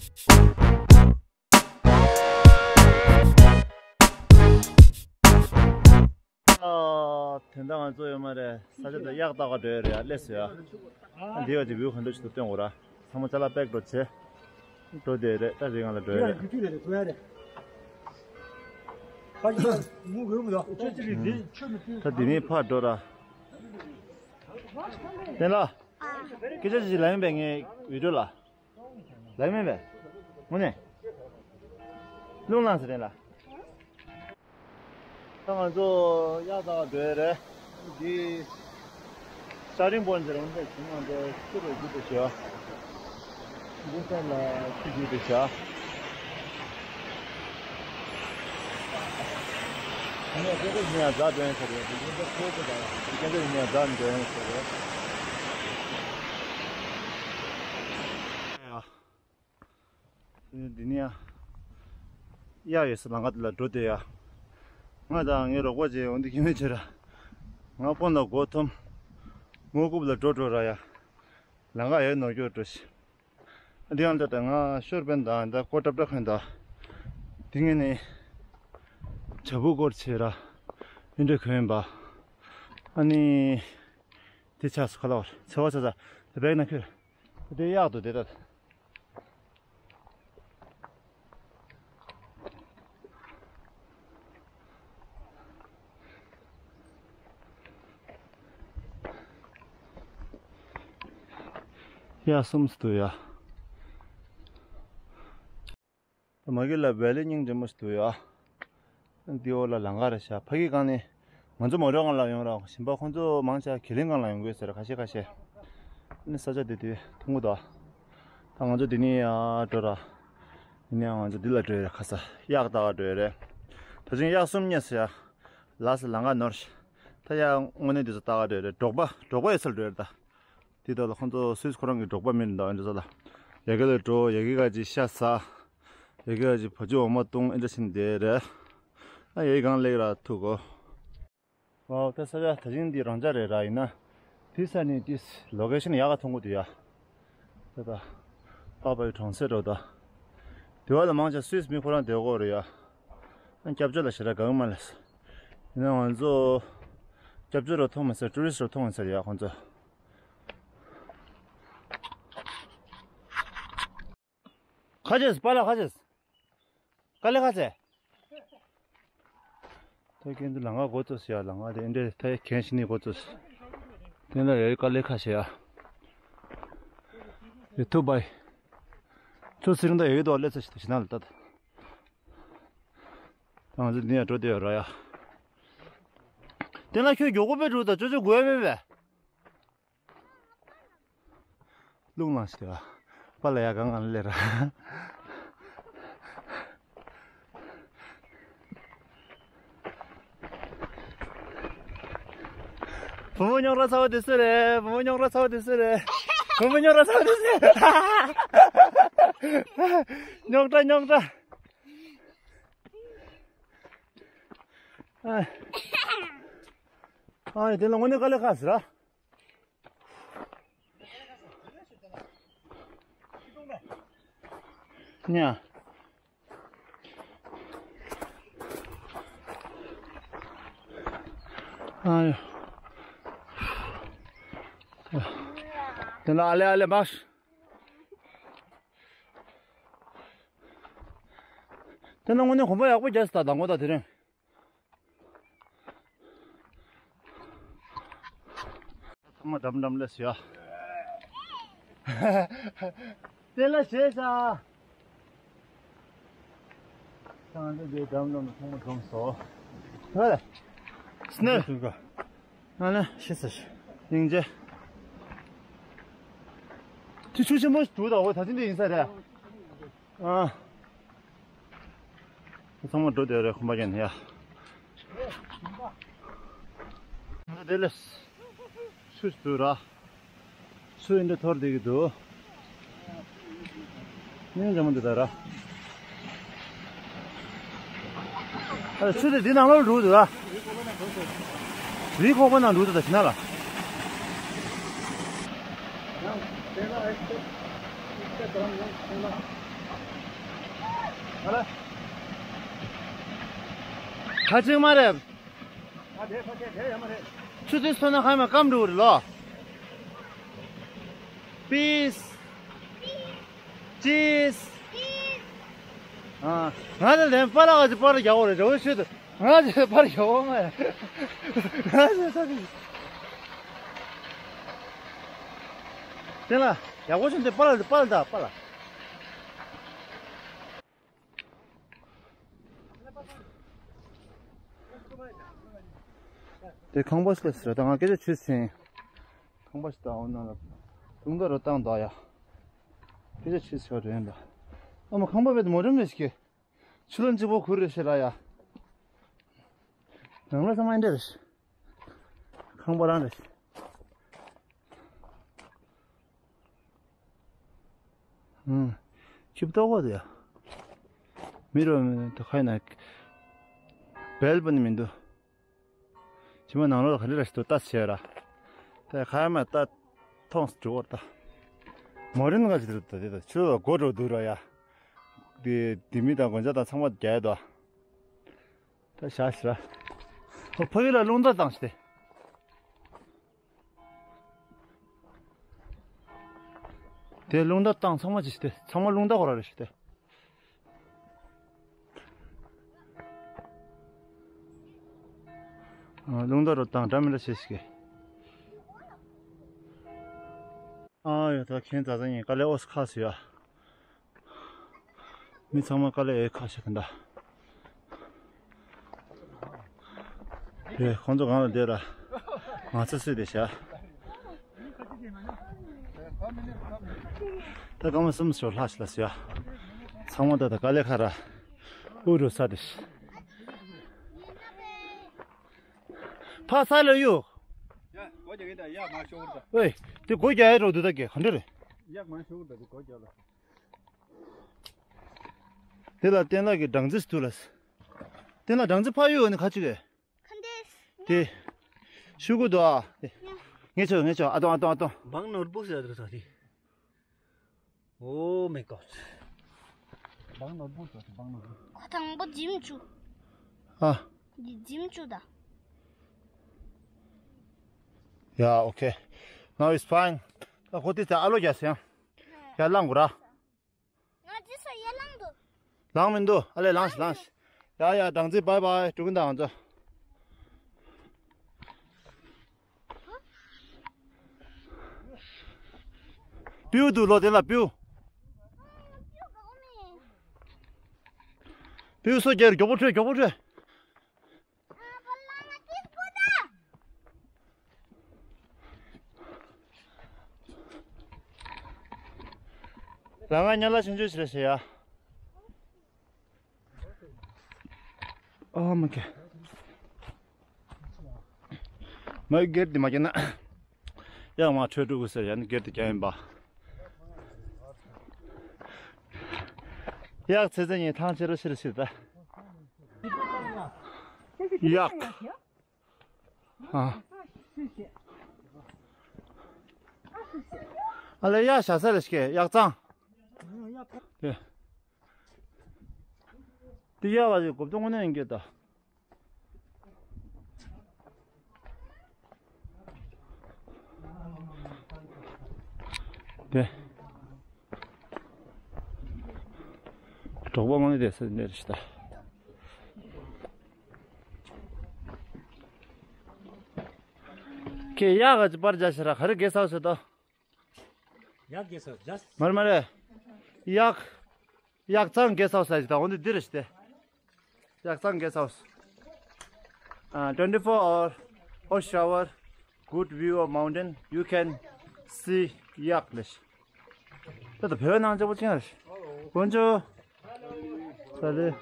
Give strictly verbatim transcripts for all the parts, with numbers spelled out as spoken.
ཨ། དོན་དག་ང་ཚོ་ཡོད་མ་རེད། ས་ཆ་དེ་གཡག་བཏགས་ག་འགྲོ་ཡ་རེད་ཡ། སླེབས་སོང་ཡ། ཨ། འདི་བ་ཅིག་བིའུ་ག་འདྲ་ཞིག་འདུག་སྟོན་དགོས་ར། ཚང་མ་ཅ་ལག་པེག་འགྲོ་བྱེད། འགྲོ་བསྡད་རེད། ད་རི་སྒང་ལ་འགྲོ་ཡ་རེད། ད་འདི་ནས་ཕར་འགྲོ་ར། བསྟན་ལགས། སྐད་ཆ་ཅིག་ལབ་ཡིན་པས་ངའི་བི་ཌིའོ་ལ། ལབ་མིན་པས། དངོས་གནས། རླུང་ལངས་ཟེར་རེད་ལ། ད་ང་ཚོ་གཡག་བཏགས་འགྲོ་ཡ་རེད། འདི་ཤ་རིང་པོ་ཟེར་འོང་ཚེ་ང་ཚོ་ཆུ་རུ་རྒྱུག་ཏུ་བྱ། འདི་སར་ལ་ཆུ་རྒྱུག་ཏུ་བྱ། ངས་སྐད་ཆ་ཡིན་ཡང་རྫ་འདོན་ཟེར་རེད། འདི་སྐད་ཆ་ཁོའི་སྐད་དང་སྐད་ཆ་ཡིན་ཡང་རྫ་འདོན་ཟེར་རེད། འདི་ནི་ཡ། གཡག་ཡོད་ས་ལམ་ཁ་འདི་ལ་འགྲོ་བསྡད་ཡ། ང་དང་ངའི་རོགས་པ་ཅིག་འོང་འདི་ཁྱིམ་མི་བྱེད་ར། ང་དཔོན་ལ་མགོ་འཐོམ། མོ་རྐུབ་ལ་འགྲོ་འགྲོ་ར་ཡ། ལམ་ཁ་ཡོད་ནོར་སྐྱོར་འགྲོ་ཤི། འདི་ཡང་འདྲ་ད་ང་ཤོར་པན་དང་ད་ཀོ་ཏྲབ་ཏྲ་ཁན་ད། འདི་ངས་ནི། བྱ་སྤུ་སྐོར་བྱེད་ར། ཨིན་འདྲ་གོན་པ། ཨ་ནི། དེ་ཆགས་སུ་ཁ་ལོར་ཚེ་བ་ཚ་ཚ་དེ་བེག་ན་ཁྱོད། དེ་གཡག་ཏུ་དེ་ད། ཡ་སུམ་སུ་ཡ། མ་གི་ལ་བེ་ལི་སྙིང་རྗེ་མོ་ཞིག་འདུག་ཡ། འདི་འོག་ལ་ལམ་ཁ་རེད་ཤག་ཕ་གི་སྒང་ནས་ང་ཚོ་མོ་ཊ་སྒང་ལ་ཡོང་ར། གཞན་པ་ཁོང་ཚོ་མང་ཆེ་ག་ལིང་སྒང་ལ་ཡོང་གི་ཟེར། ཁ་ཤས་ཁ་ཤས་ནི་ས་ཆ་དེ་དུས་ཐུང་གུ་དོ། ད་ང་ཚོ་འདི་ནས་ཡར་འགྲོ་ར། འདི་ནས་ང་ཚོ་འདི་ལ་འགྲོ་ཡ་རེད། ཁ་ས་གཡག་བཏགས་ག་འགྲོ་ཡ་རེད། ད་ཅིང་གཡག་གསུམ་རྙེད་སོང་ཡ། ལ་ས་ལམ་ཁ་ནོར་ཤག་ད་ཡ་དངོས་གནས་འདི་ཚོ་བཏགས་ག་འགྲོ་ཡ་རེད། འབྲོག་པ་འབྲོག་པ་ཡོད་སར་འགྲོ་ཡ་རེད་ད། དེ་དག་ལ་ཁོང་ཚོ་སུད་སི་ཁོ་རང་གི་འབྲོག་པ་མི་རེད་འདུག་ཨེ་འདྲ་ས་ལ། ཡ་གི་ལ་འགྲོ། ཡ་གི་ག་ཅིག་ཤ་ཟ། ཡ་གི་ག་ཅིག་བ་ཕྱུགས་འོ་མ་བཏུང་། ཨེ་འདྲ་ཕྱིན་བསྡད་རེད། ཨ་ཡ་གི་གང་ལེགས་ར་ཐུག་གོ། ཨོ་ད་ས་ཆ་ད་ཅིང་འདི་རང་འཇགས་རེད་ར། ཡིན་ན་དེ་ས་ནས་དེ་ལོ་ཀེ་ཤན་ཡག་ག་མཐོང་གི་འདུག་ཡ། ད་ད་པགས་པའི་གྲོང་གསེབ་འགྲོ་ད། དེ་བ་ལ་མང་ཆེ་སུད་སི་མི་ཁོ་རང་བསྡད་ཀྱི་ཡོད་རེད་ཡ། ཨ་སྐྱབས་བཅོལ་ལ་ཞེ་དྲག་དགའ་གི་མ་རེད། ཡིན་ན་ང་ཚོ་སྐྱབས་བཅོལ་རུ་མཐོང་མི་སྲིད། ཊུ་རི་སི་ཊི་རུ་མཐོང་མི་སྲིད་ཡ་ཁོང་ཚོ། ཁ་ཅེས་པཱ་ལགས་ཁ་ཅེས། དཀའ་ལས་ཁག་ཚེ། ད་ཁྱེད་ཚོ་ལམ་ཁ་འགོ་བཙུགས་ཡ། ལམ་ཁ་དེ་འདྲའི་ད་གན་ཞིག་ནས་འགོ་བཙུགས། དེ་ལ་རེ་དཀའ་ལས་ཁག་བྱེད་ཡ། ཡུ་ཐུབ་བའི། ཁྱོད་ཚེ་རིང་ད་ཡོད་དོ་སླེབས་ཚེ་ཞིག་ད་ཞིག་ན་ལ་ད། ད་ང་ཚོ་འདི་ཡ་འགྲོ་བསྡད་ཡོད་ར་ཡ། དེ་ལ་ཁྱོད་མགྱོགས་པོ་དཔེ་འགྲོ་ད་ཅོ་ཅོ་དགོས་ཡ་མེད་པས། རླུང་ལངས་ཤིག་ལ། པཱ་ལགས་ཡ་གང་གང་སླེབས་ར། བུ་མོ་རྙོག་དྲ་ཚ་བ་དེ་སུ་རེད། བུ་མོ་རྙོག་དྲ་ཚ་བ་དེ་སུ་རེད། བུ་མོ་རྙོག་དྲ་ཚ་བ་དེ་སུ་རེད། རྙོག་དྲ་རྙོག་དྲ། ཨ། ཨ་དེ་ལ་དངོས་གནས་དཀའ་ལས་ཁག་ཟེར་ར། ཉ། ཨ་ཡོ། དེ་ལ་ཨ་ལེ་ཨ་ལེ་མ་ཤི། དེ་ལ་དངོས་གནས་གོམ་པ་ཡག་པོ་རྒྱག་སྲིད་ད་དང་པོ་ད་དེ་རིང་། ཚང་མ་འགྲམ་འགྲམ་ལ་ཞུ། དེ་ལ་ཞེས་ས། ཚང་མ་འདི་འགྲམ་འགྲམ་ཚང་མ་འཛོམས་སོ། ཧེ། སྣེ། ང་ལ་ཤི་ས་ཤི། སྙིང་རྗེ། ཆུ་ཆུ་ཆེན་པོ་ཞིག་འདུག་ད་འོ་ད་ཅི་འདི་ཡིན་ས་རེད། ཨ། ཚང་མ་འགྲོ་བསྡད་རེད་ཁོམ་པ་ཅན་ཡ། ང་དེ་ལས་སུས་འདུག་ར། སུ་ཡིན་འདྲ་ཐོར་བསྡད་ཀྱི་འདུག་སྙིང་རྗེ་མོ་འདི་ད་ར། ཨ་ཆུ་དེ་འདི་ནང་ལོགས་འགྲོ་འདུག་ར། རིའི་ཁོག་པ་ནང་འགྲོ་འདུག་ད་ཕྱི་ནང་ལ། ཁ་ཅིག་མ་རེད། ཆུ་ཚོད་སོ་ན་ཁ་མ་སྐམ་འགྲོ་རེད་ལོ། པིས། ཅིས། ཨ། ང་ལ་ལན་པ་ལ་ག་ཅི་པར་རྒྱག་འོ་རེད་རེ་བོ་ཤོད་དུ། ང་ཅི་པར་རྒྱག་འོ་ང་ཡ། ང་ཅི་ས་གི། དེ་ལ་ཡག་པོ་བྱུང་དེ་པར་ལ་པར་ལ་ད་པར་ལ། དེ་ཁང་པ་ཞིག་ལ་ཟེར་ད་ང་སྐད་ཆ་བྱོས་ཟིན། ཁང་པ་ཞིག་ད་འོ་ན་ལ། དུང་ད་རོ་བཏང་ད་ཡ། སྐད་ཆ་བྱོས་ཟེར་བ་རེད་ད། ཨ་མ་ཁང་པ་བེད་མོ་རིམ་རེ་ཞིག་གི། ཆུ་ལོན་གཅིག་པོ་ཁུར་རེ་ཞེ་ར་ཡ། ནང་ལ་ཚང་མ་འདྲ་རེ། ཁང་པ་རང་རེ། ཨང་། ཆིབས་ཏོག་པ་དེ་ཡ། མི་རོ་དུ་ཁ་ན། བེལ་པོ་ནི་མི་འདུག་ཕྱི་མ་ནང་ལོགས་ལ་ག་འདྲ་ར་ཞིག་ཏུ་ལྟ་བྱས་ར། ད་ཁ་མ་ལྟ་མཐོང་སུ་འགྲོ་བར་ལྟ། མོ་རིན་ག་ཅིག་ཏུ་ལྟ་དེ་ད་ཆུ་ལ་སྒོ་འགྲོ་འདུག་ར་ཡ། དེ་དེ་མི་དང་དགོན་ཆ་དང་ཚང་མ་རྒྱ་ཡ་དོ། ད་བཞག་ཤི་ར། ཧོ་ཕ་གི་ལ་རླུང་རྟ་བཏང་ཤི་སྟེ། དེ་རླུང་རྟ་བཏང་ཚང་མ་ཅི་ཤི་སྟེ་ཚང་མ་རླུང་རྟ་ཁོ་ར་རེ་ཤི་སྟེ། ཨ། རླུང་རྟ་རུ་བཏང་འདྲ་མི་འདྲ་བྱེད་ཤི་གི། ཨ་ཡོ་ད་ཁྱེད་ཛ་ཛ་ཡིན་དཀའ་ལས་ཨོ་སི་ཁ་སི་ཡ། མི་ཚང་མ་དཀའ་ལས་ཨེ་ཁ་ཤ་གི་འདྲ། དེ་ཁོང་ཚོ་གང་ལ་བསྡད་ར། ང་ཚོ་སུས་བསྡད་ཤག་ད་སྐར་མ་གསུམ་ཞོར་ལྷག་ཤི་ལ་སི་ཡ། ཚང་མ་ད་ད་དཀའ་ལས་ཁ་ར། ཨུ་རུ་ས་དེ་ཤི། ཕ་ས་ལ་ཡོ། ཡ་སྒོ་རྒྱག་གི་ད་ཡ་མ་ཤོར་ད། ཨེ། དེ་སྒོ་རྒྱག་ཡ་རོ་དུ་ད་གེ་ག་འདྲ་རེད། ཡ་མ་ཤོར་ད་དེ་སྒོ་རྒྱག་ལ། དེ་ལ་བསྟན་ལགས་ཀྱི་སྦྲང་རྩི་སུ་ལ། བསྟན་ལགས་སྦྲང་རྩི་ཕ་ཡོད་ནི་ཁ་ཅིག་གས། ཁ་འདེས། དེ། ཤུ་གུ་དོ་ཨ། ངེ་ཆོ་ངེ་ཆོ་ཨ་དོང་ཨ་དོང་ཨ་དོང་། འབངས་ནོར་བུ་ཟེར་དུ་ས་དེ། Oh my god. འབངས་ནོར་བུ་ཟེར་དུ་འབངས་ནོར་བུ། ཁོ་དང་པོ་འཇིམ་བཅུ། ཨ། འདི་འཇིམ་བཅུ་ད། Yeah, okay. Now it's fine. ད་ཁོ་དེ་ཚེ་ཨ་ལོ་རྒྱ་སེང་། ཡ་ལངས་དགོས་ར། ང་ཅི་ས་ཡ་ལངས་འདུག་ལངས་མི་འདུག་ཨ་ལས་ལངས་ཤིག་ལངས་ཤིག་ཡ་ཡ་སྦྲང་རྩི་བྷའི་བྷའི་འགྲོ་གི་འདུག་ང་ཚོ། སྤྲེའུ་འདུག་ལོ་དེ་ལ་སྤྲེའུ། སྤྲེའུ་སོ་རྒྱལ་མགྱོགས་པོ་ཁྲོས་མགྱོགས་པོ་ཁྲོས། ལ་ང་ཉ་ལ་ཆུང་ཆུང་ཞིག་རེད་ཟེར་ཡ། ཨ་མ་ཀེ། མ་སྒེར་དེ་མ་སྐྱེ་ན། ཡག་མ་འཕྲོད་འགྲོ་དགོས་ཟེར་ཡ་ནི་སྒེར་དེ་རྒྱ་ཡིན་པ། གཡག་ཚེ་ཚེ་ཉིན་ཐང་ཆེ་རུ་ཆེ་རུ་ཆེ་ད། གཡག་ཨ། ཨ་ལེ་གཡག་བཞག་ས་རེ་ཞིག་གཡག་གཙང་། དེ། དེ་གཡག་བ་ཞིག་གོ་བཏུང་ངོ་ནས་ཡིན་གྱི་ད། དེ། གྲོགས་པོ་མང་ནི་དེ་སེ་འདྲ་རེད་ཤི་ད། ཁྱེད་གཡག་ག་ཅི་པར་རྒྱག་ཤི་ར་ག་རེ་གེ་སའུ་སི་ད། གཡག་གེ་སའུ་སི་just མར་མར་རེད། གཡག་གཡག་གཙང་གེ་སའུ་སི་ད་འོ་འདི་འདི་རེད་ཤི་དེ། གཡག་གཙང་གེ་སའུ་སི། Uh, twenty-four hour, hot shower, good view of mountain, you can see གཡག་ལེ་ཤི། ད་ད་བོད་ནང་ཆེ་པོ་ཅིག་ཡང་རེད། Bonjour. Salut.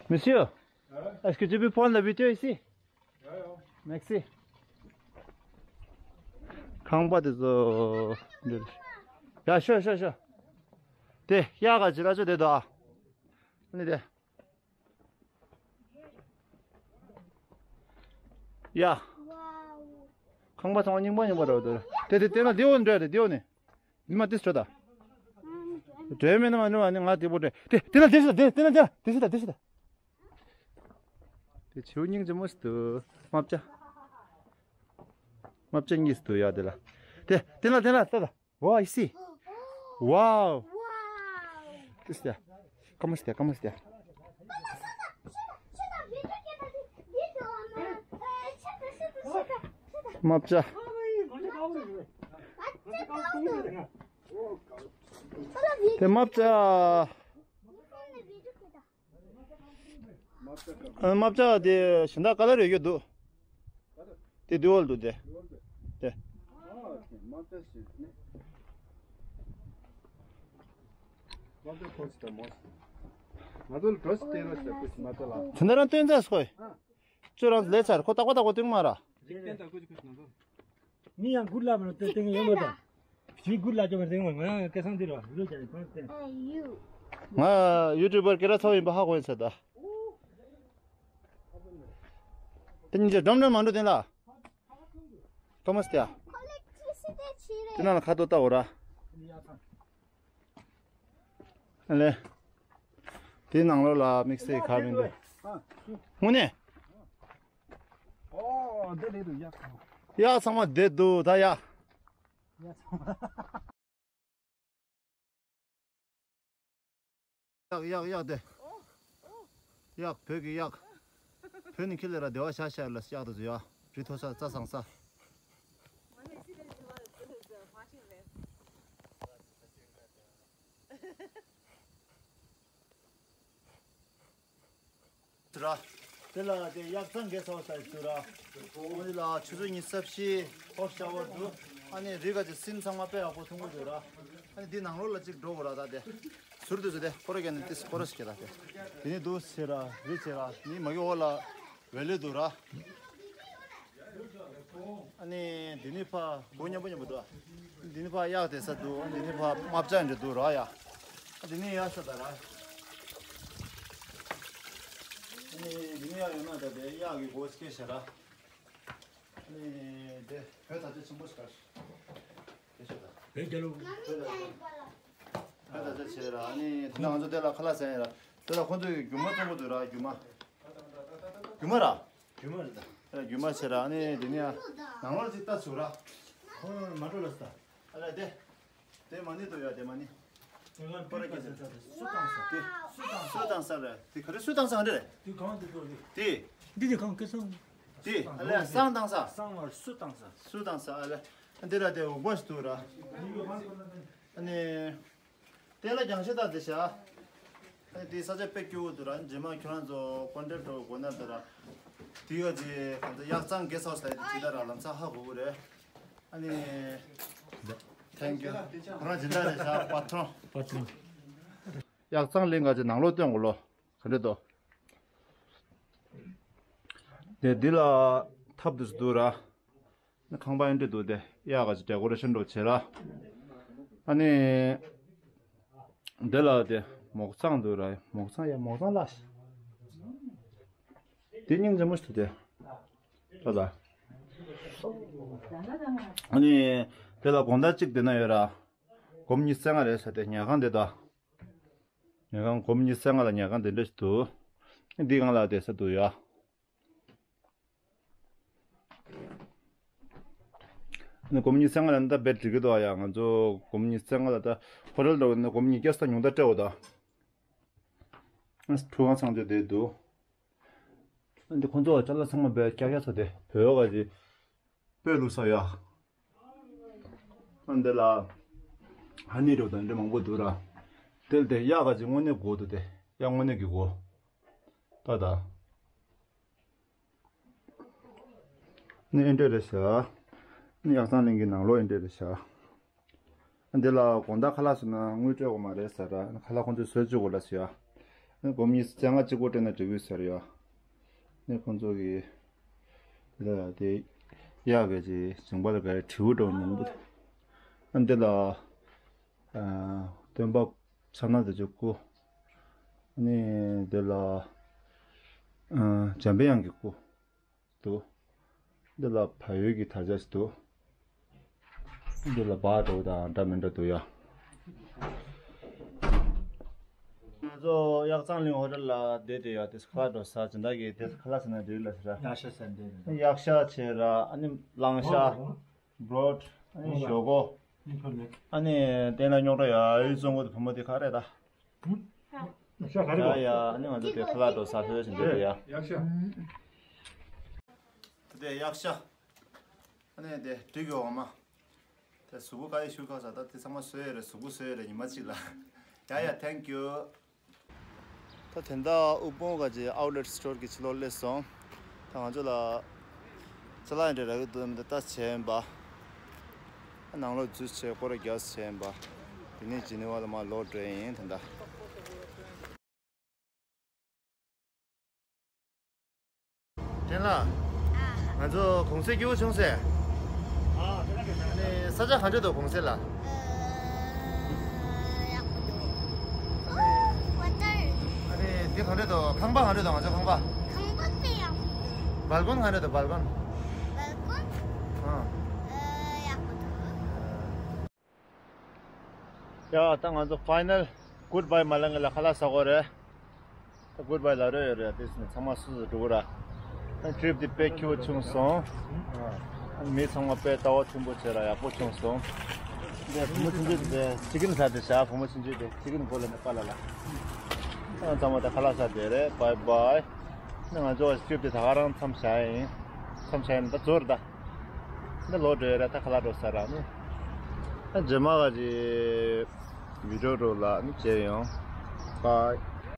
Monsieur, est-ce que tu peux prendre la vidéo ici? Merci. ཁང་པ་དེ་ཚོ་འདིར། ཡ་ཤོ་ཤོ་ཤོ། དེ་གཡག་ག་ཅི་ར་ཅོ་དེ་དོ་ཨ། ཨ་ནི་དེ། ཡ། Wow. ཁང་པ་ཚང་མ་རྙིང་པ་རྙིང་པ་འདྲ་བོ་འདུག་དེ་དེ་དེ་ན་དེ་འོ་འདྲ་རེད། དེ་འོ་ནི། མི་མ་དེ་སྤྲོད་ད། འདྲ་མེད་ན་མ་འགྲོ་བ་ནི་ང་དེ་པོ་འདྲ། དེ་དེ་ན་དེ་སི་ད། དེ་དེ་ན་དེ་ན་དེ་སི་ད། དེ་སི་ད། དེ་བྱིའུ་སྙིང་རྗེ་མོ་ཞིག་འདུག་རྨ་བྱ། རྨ་བྱ་གཉིས་སུ་འདུག་ཡ་དེ་ལ། དེ་དེ་ལ་དེ་ལ་ལྟ་ད། Wow, you see? Wow. Wow. This there. Come on, there. Come on, there. རྨ་བྱ། དེ་རྨ་བྱ། རྨ་བྱ་དེ་གཞན་དག་ག་ལ་རེ་ཡོད་འདུག་དེ་དེ་འོལ་འདུག་དེ། དེ། དེ་འདྲ་རང་སྟོན་ཚར་སོ། ཁྱོད་རང་ལས་ཚར། ཁོ་ཏག་པ་ཏག་པ་སྟོན་མ་ར། མི་ཡང་གུར་ལ་མ་ཏེ་ཏེ་ཡོང་མ་ད། ཞི་གུར་ལ་ཅོ་མ་ཏེ་མ་ང་སྐལ་བཟང་དེ་ར་ལུ་ཅ་ནི་ཏེ། ང་ཡུ་ཊུབ་པར་སྐད་གྲགས་ཚ་བོ་ཡིན་པ་ཧ་གོ་ཡིན་ས་ད། དེ་གཉིས་ཆ་འགྲོམ་འགྲོམ་མ་འགྲོ་དེ་ལ། ཀ་མ་སྟེ་ཡ། དེ་ནང་ལ་ཁ་ཐོ་ལྟ་འོ་ར། ཨ་ལེ། དེའི་ནང་ལོགས་ལ་དམིགས་བསལ་ག་མི་འདུག་དངོས་གནས། ཨོ་འདི་རེད་འདུག་གཡག་ཚང་མ། གཡག་ཚང་མ་བསྡད་འདུག་ད་ཡ། གཡག་ཚང་མ། གཡག་གཡག་གཡག་དེ། གཡག་བོད་ཀྱི་གཡག་བོད་ནས་ཁྱེར་ལས་ར་སྡེ་བ་ཤ་ཤ་ལ་གཡག་དེ་ཚོ་ཡ། རི་མཐོ་ས་རྩྭ་བཟང་ས། ར། དེ་ལ་དེ་གཡག་ཚང་གེ་སོ་ས་ཞུ་ར། འོ་དེ་ལ་ཆུ་ཚོད་ཉི་ཤུ་རྩ་བཞི་ཧོབ་ཤ་བར་དུ། ཨ་ནི་རི་ག་ཅི་སིན་ཚང་མ་དཔེ་ཡག་པོ་མཐོང་གི་འདུག་ར། ཨ་ནི་འདི་ནང་ལོགས་ལ་ཅིག་འགྲོ་དགོས་ར་ད་དེ། ཟུར་དུ་ཟེར་དེ་ཁོ་ར་ག་ནི་ཏིས་ཁོ་ར་ཞིག་གེ་ར་དེ། དེ་ནི་འདུག་ཟེར་ར་རི་ཟེར་ར་ནི་མ་གི་འོག་ལ་ཝེ་ལི་འདུག་ར། ཨ་ནི་འདི་ནི་ཕ་གོ་མཉམ་པོ་མཉམ་པོ་འདུག་འདི་ནི་ཕ་གཡག་དེ་ས་འདུག་འདི་ནི་ཕ་རྨ་བྱ་འདྲ་འདུག་ར་ཡ། འདི་ནི་གཡག་ས་ད་ར། ཨ་ནི་འདི་ནི་གཡག་ཡོད་ན་ད་དེ་གཡག་གི་སྒོ་སྐྱེ་ཤ་ར། ཨ་ནི་དེ་བོད་ད་ཆ་ཆེན་པོ་ཞིག་ག་དེ་ཤ་ད། བོད་རྒྱལ་ལོ། བོད་ད་ཆ་ཆེ་ར། ཨ་ནི་དེ་ན་ང་ཚོ་དེ་ལ་ཁ་ལག་ཟ་ཡ་ར། དེ་ལ་ཁོང་ཚོས་རྒྱུ་མ་བཙོང་གི་འདུག་ར། རྒྱུ་མ། རྒྱུ་མ་ར། རྒྱུ་མ་རེད་ད། ཨ་རྒྱུ་མ་བྱེད་ར། ཨ་ནི་དེ་ནས་ནང་ལོགས་ཅིག་ལྟ་ཚུགས་ར། ཁོང་མ་འགྲོ་ལ་ས། ཨ་ལ་དེ། དེ་མ་ཎི་འདུག་ཡ་དེ་མ་ཎི། ང་པར་སྐད་ཆ་ས་ས་སུ་བཏང་ས། དེ་སུ་བཏང་ས། སུ་བཏང་ས་རེད། དེ་ག་རེ་སུ་བཏང་ས་འདྲ་རེད། དེ་གང་དེ་འགྲོ་རེད། དེ། འདི་དེ་གང་སྐལ་བཟང་། དེ་ཨ་ལ་བསང་བཏང་ས། བསང་བར་སུ་བཏང་ས། སུ་བཏང་ས་ཨ་ལ། འདི་ར་དེ་འུག་པ་ཞིག་འདུག་ར། ཨ་ནི། དེ་ལ་རྒྱང་ཤེལ་དག་དེ་བཞག་ཨ་ནི་དེའི་ས་ཆ་དཔེ་སྐྱིད་པོ་འདུག་ར། རྗེས་མ་ཁྱོད་རང་ཚོ་ཀོན་ཊེག་འགྲོ་དགོས་ན་ད་ར། དེའི་ག་ཅི་གང་ཚོ་གཡག་ཚང་གེ་སོ་ས་ལ་དེ་ད་ར་ལམ་སང་ཧ་གོ་གི་རེད། ཨ་ནི། Thank you. ཁོ་རང་སྦྱིན་བདག་རེད་ཤག་པ་ཐོང་། པ་ཐོང་། གཡག་ཚང་གླིང་ག་ཅི་ནང་ལོགས་སྟོན་དགོས་ལོ། ག་འདྲ་འདུག་དེ་འདི་ལ་ཐབ་དུ་འདུག་ར། ཁང་པ་ཡང་འདྲ་འདུག་དེ་གཡག་ག་ཅི་ཌེ་ཀོ་རེ་ཤན་འགྲོ་བྱེད་ར། ཨ་ནི། འདི་ལ་དེ་མོག་ཚང་འདུག་ར། མོག་ཚང་ཡ་མོག་ཚང་ལ། དེ་སྙིང་རྗེ་མོ་ཞིག་འདུག་དེ། ལ་ལ། ཨ་ནི། དེ་ལ་དགོང་དག་གཅིག་དེ་ན་ཡོད་ར། སྒོར་མོ་ཉི་ཤུ་རྩ་ལྔ་རེད་ས་དེ་ཉལ་ཁང་དེ་དང་། ཉལ་ཁང་སྒོར་མོ་ཉི་ཤུ་རྩ་ལྔ་ལ་ཉལ་ཁང་དེ་འདྲ་ཞིག་འདུག་འདི་སྒང་ལ་བསྡད་ས་འདུག་ཡ། ནི་སྒོར་མོ་ཉི་ཤུ་རྩ་ལྔ་ལ་ནི་ད་རྦད་འགྲིག་གི་འདུག་ཡ། ང་ཚོ་སྒོར་མོ་ཉི་ཤུ་རྩ་ལྔ་ལ་ད་ཧོ་ཊེལ་འདྲ་བོ་ནི་སྒོར་མོ་ཉིས་བརྒྱ་ས་ཉུང་མཐའ་སྤྲད་འོ་ད། ཁྲུས་ཁང་ཚང་ཆ་དེ་འདུག་འདི་ཁོང་ཚོ་ཅ་ལག་ཚང་མ་རྦད་རྒྱག་ཡ་ཚོ་དེ་བོད་ག་ཅི། དཔེ་ལུགས་ས་ཡ། ཨ་འདི་ལ། ཧ་ནི་རོ་དང་འདྲ་མང་པོ་འདུག་ར། དེ་ལ་དེ་གཡག་ག་ཅི་དངོས་གནས་དགོས་འདུག་དེ་གཡག་དངོས་གནས་ཀྱི་དགོས། ད་ད། ནི་ཨེ་འདྲ་རེད་ཤག་ནི་གཡག་ཚང་གླིང་གི་ནང་ལོགས་ཨེ་འདྲ་རེད་ཤག་འདི་ལ་དགོང་དག་ཁ་ལག་ཟོས་ན་དངུལ་སྤྲད་དགོས་མ་རེད་ཟེར་ར། ཁ་ལག་ཁོང་ཚོས་བཟོས་བཅུག་དགོས་ལ་ཟེར་ཡ། སྒོར་མོ་ཉི་ཤུ་རྩ་ལྔ་གཅིག་པོ་སྤྲད་ན་འགྲིག་གི་ཟེར་ཡ། ནི་ཁོང་ཚོ་གི་ལ་དེ་གཡག་གི་ཅིག་ཞིང་པ་ལ་ག་རེ་དྲིའུ་འགྲོ་མྱོང་པོ། ཨ་འདི་ལ་སྟོན་པ་ཕྱག་ན་རྡོ་རྗེ་སྐུ། ནི་འདི་ལ་འཇམ་པའི་དབྱངས་ཀྱི་སྐུ། འདུག་འདི་ལ་བལ་ཡུལ་གྱི་དར་ཆ་ཞིག་འདུག་འདི་ལ་བག་འགྲོ་དང་འདྲ་མི་འདྲ་འདུག་ཡ། ང་ཚོ་གཡག་རྩང་གླིང་ཧོ་ཊེལ་ལ་བསྡད་དེ་ཡ། དེ་ཁ་ལག་འགྲོ་ས་སྦྱིན་བདག་གིས་དེ་ཁ་ལག་ཟ་ན་འགྲིག་ལ་ཟེར། གཡག་ཤ་ཟ་འདོད་རེད། གཡག་ཤ་བྱས་ར། ཨ་ནི་གླང་ཤ། བྲོ་ཌི། ཨ་ནི་ཞོག་ཁོག་ཨ་ནི་སྟེང་ལ་རྙོག་དྲ་ཡ་ཡི་བཙོང་གོ་དེ་བུ་མོ་དེ་ག་རེད་ད། ཡ་ཡ། ཨ་ནི་ང་ཚོ་དེ་ཁ་ལག་འགྲོ་ས་ཕེབས་ཤིང་འདོད་དེ་ཡ། གཡག་ཤ། དེ་དེ་གཡག་ཤ། ཨ་ནི་དེ་འགྲིག་ཡོད་འོ་མ། དེ་གཟུགས་པོ་ག་ཡེ་ཞུ་ཁ་ས་ད་དེ་ཚང་མ་བཟོས་ཡོད་རེད། གཟུགས་པོ་བཟོས་ཡོད་རེད། ཉི་མ་གཅིག་ལ། ཡ་ཡ། Thank you། ད་དེ་འདྲ་དབུལ་ཕོངས་ག་ཅིག་ཨའུ་ལེ་ཊི་སི་ཊོར་གྱི་ཕྱི་ལོགས་སླེབས་སོང་། ད་ང་ཚོ་ལ་ཅ་ལག་འདྲ་རག་གི་འདུག་མི་འདུག་ལྟ་བྱས་ཡིན་པ། ནང་ལོགས་འཛུལ་བྱས་སྐོར་ར་རྒྱག་བྱས་ཡིན་པ། དེ་ནས་ཇི་ནི་ཝ་ལ་མར་ལོག་འགྲོ་ཡིན་ད་ལྟ། ཏྲེན་ལགས། ང་ཚོ་གུང་སེང་སྐྱིད་པོ་བྱུང་ཟེར། ཨ་ནི་ས་ཆ་ག་འདྲ་འདུག་གུང་སེང་ལ། ཨ་ནི་འདི་ག་འདྲ་འདུག་ཁང་པ་ག་འདྲ་འདུག་ང་ཚོ་ཁང་པ། ཁང་པ་དཔེ་ཡག་པོ་འདུག་བལ་ཀོན་ག་འདྲ་འདུག་བལ་ཀོན། བལ་ཀོན། ཨ། ཡག་པོ་འདུག་ཡ། ད་ང་ཚོ་ཕའི་ནལ་གུཌ་བྷའི་མ་ལབ་སྔོན་ལ་ཁ་ལག་ཟ་དགོས་རེད། ད་གུཌ་བྷའི་ལབ་རོགས་ཡོད་རེད། དེ་ནས་ཚང་མ་སུ་སུ་འགྲོ་གི་ར། ད་ཊི་རིབ་འདི་དཔེ་སྐྱིད་པོ་བྱུང་སོང་། ཨ། མི་ཚང་མ་དཔེ་ལྟ་བ་མཐུན་པོ་བྱས་ར་ཡག་པོ་བྱུང་སོང་། འདི་བུ་མོ་ཆུང་ཆུང་དེ་ཅི་ཀིན་ཟ་དེ་བཞག་བུ་མོ་ཆུང་ཆུང་དེ་ཅི་ཀིན་གོ་ལ་ནས་པ་ལ་ལ། ཨ། ཚང་མ་ད་ཁ་ལག་ཟ་དེ་རེད། བྷའི་བྷའི། ནི་ང་ཚོ་ཊི་རིབ་དེ་ད་ག་རང་མཚམས་བཞག་ཡིན། མཚམས་བཞག་ཡིན་ད་ཛོར་ད། འདི་ལོག་འགྲོ་ཡ་རེད། ད་ཁ་ལག་འགྲོ་ས་ར་ནི། ད་རྗེས་མ་ག་ཅིག་བི་ཌིའོ་འགྲོ་ལ་ནི་མཇལ་ཡོང་། བྷའི།